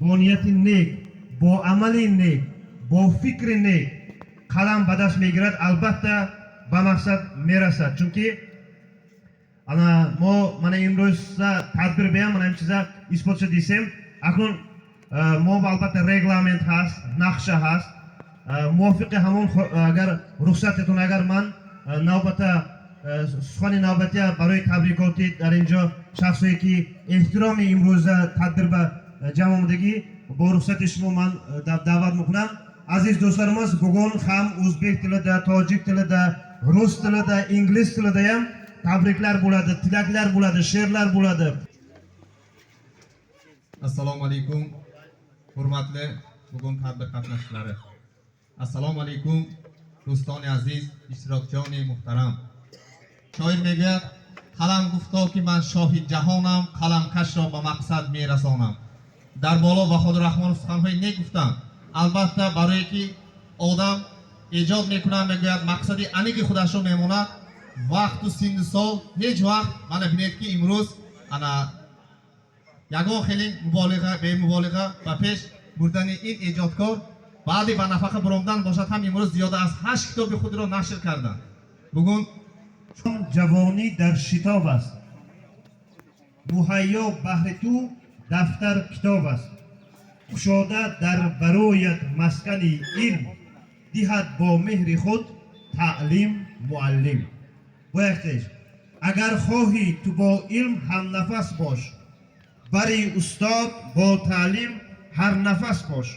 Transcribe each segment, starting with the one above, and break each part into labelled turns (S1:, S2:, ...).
S1: Бо нияти нек, бо амали нек, бо фикри нек қалам ба даст мегирад, албатта ба мақсад мерасад. Чунки ана мо мана имрӯза тадбир беям, мана ин чиза исбот шуда дисем. Акнун мо албатта регламент ҳаст, нақша ҳаст. Мувофиқи ҳамон, агар рухсатетон, агар ман навбата сухани навбатия барои табрикотӣ дар инҷо шахсое ки эҳтироми имрӯза тадбир ба ҷамъ омадагӣ, бо рухсати шумо ман даъват мекунам. Aziz do'stlarimiz, bugun ham o'zbek tilida, tojik tilida, rus tilida, ingliz tilida ham tabriklar bo'ladi, tilaklar bo'ladi, she'rlar bo'ladi.
S2: Assalomu alaykum, hurmatli bugun tadbir qatnashchilari. Assalomu alaykum, do'stoni aziz, ishtirokchiyoni muhtaram. Shoir мегӯяд: қалам гуфто ки ман шоҳи ҷаҳонам, қаламкашро ба мақсад мерасонам. Дар боло Баҳодур Раҳмонов суханҳои нек гуфтанд. Албатта, барое ки одам эҷод мекунад, мегӯяд, мақсади аниқи худашро мемонад, вақту синну сол ҳеҷ вақт, мана бинед ки имрӯз ана ягон хеле муболиға, бемуболиға ба пеш бурдани ин эҷодкор баъди ба нафақа буромдан бошад ҳам, имрӯз зиёда аз 8 китоби худро нашр карданд бугун.
S1: Ҷавонӣ дар шитоб аст, муҳайё баҳри ту дафтар китоб аст. Кушода дар бароят маскани илм, диҳад бо меҳри худ таълим муаллим. Бо яктеш: агар хоҳӣ ту бо илм ҳамнафас бош, бари устод бо таълим ҳар нафас бош.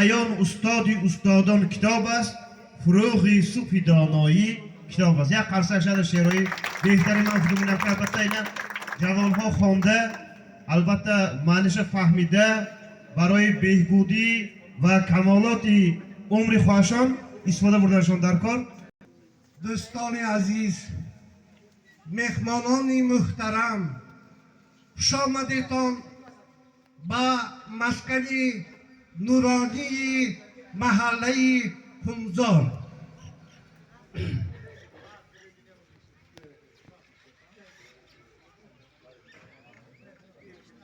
S1: Аён устоди устодон китоб аст, фурӯғи субҳи доноӣ китоб аст. Як қарсак шуда шеърҳои беҳтари ман худум бинам ки албатта ина ҷавонҳо хонда, албатта маъниша фаҳмида, барои беҳбудӣ ва камолоти умри хоҳашон истифода бурданашон дар кор.
S3: Дӯстони азиз, меҳмонони муҳтарам, хушомадетон ба маскани нуронии маҳаллаи Хумзор.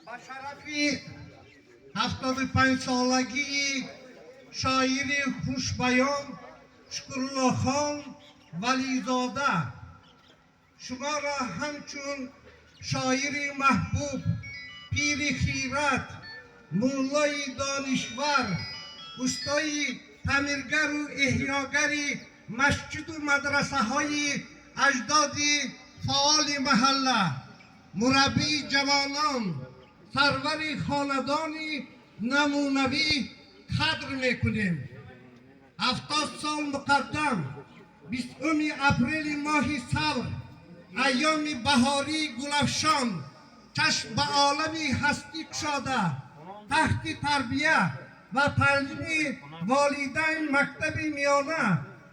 S3: Ба шарафи 75-солагии шоири хушбаён Шукруллохон Вализода шуморо ҳамчун шоири маҳбуб, пири хират, муллои донишвар, устои таъмиргару эҳёгари масҷиду мадрасаҳои аҷдоди фаъоли маҳалла, мураббии ҷавонон, сарвари хонадони намунавӣ қадр мекунем. 70 сол муқаддам, 20-уми апрели, моҳи савр, айёми баҳории гулафшон, чашм ба олами ҳастӣ кушода, таҳти тарбия ва таълими волидайн мактаби миёна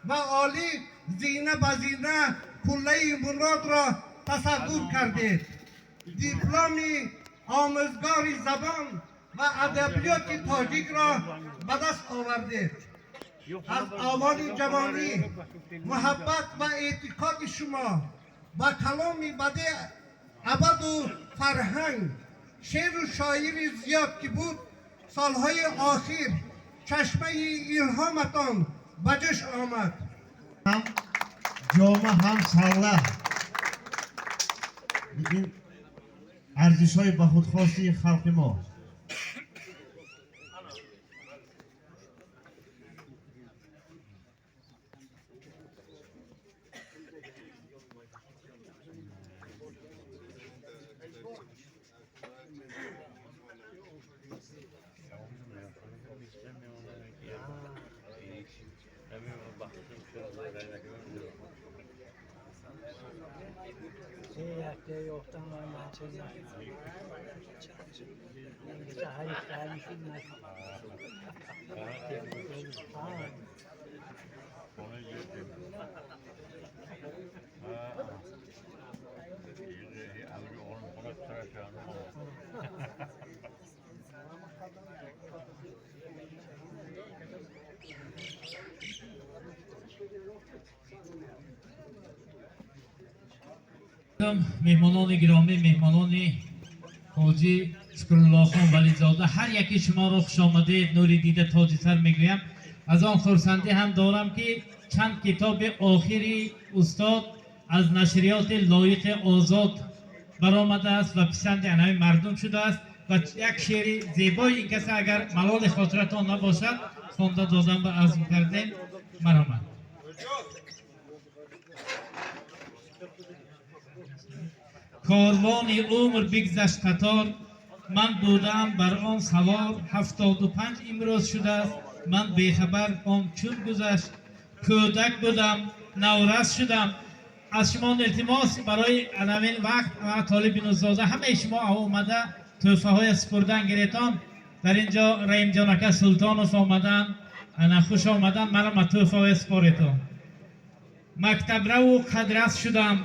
S3: ва олӣ зина ба зина куллаи муродро тасаввур кардед. Дипломи омӯзгори забон ва адабиёти тоҷикро ба даст овардед. Аз овони ҷавонӣ муҳаббат ва эътиқоди шумо ба каломи бадеъ, абаду фарҳанг, шеъру шоири зиёд ки буд, солҳои охир чашмаи илҳоматон ба ҷӯш омад.
S1: Ҳам ҷома, ҳам салла, ин арзишҳои ба худхоси халқи мо.
S4: Меҳмонони гиромӣ, меҳмонони ҳоҷӣ. Шукруллохон Вализода, ҳар яки шуморо хушомадед, нури дида, тоҷи сар мегӯям. Аз он хурсандӣ ҳам дорам, ки чанд китоби охири устод аз нашриёти Лоиқи Озод баромадааст ва писанди анави мардум шудааст. Ва як шеъри зебои ин каса, агар малоли хотиратон набошад, хонда додам ба азм кардем. Марҳамат. Корвони умр бигзашт қатор, ман будаам бар он савор. 75 имрӯз шудааст, ман бехабар, он чун гузашт. Кӯдак будам, наврас шудам. Аз шумо илтимос, барои анавин вақт Толиб Бинуззода, ҳамаи шумо омада тӯҳфаҳоя супурдан гиретон. Дар ин ҷо Раимҷон ака Султонов омадан, ана хуш омадан, маро тӯҳфаҳоя супоретон. Мактабраву қадрас шудам,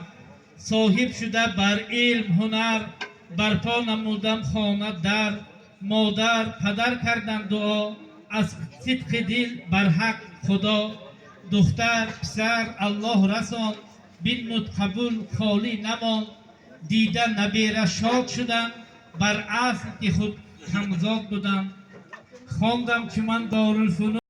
S4: соҳиб шуда бар илм ҳунар, барпо намудам хона дар. Модар падар кардан дуо аз сидқи дил бар ҳақ Худо. Духтар писар Аллоҳ расон, бинмуд қабул, холӣ намон. Дида набера шод шудам, бар асл ки худ ҳамзод будам. Хондам чу ман Дорулфунун.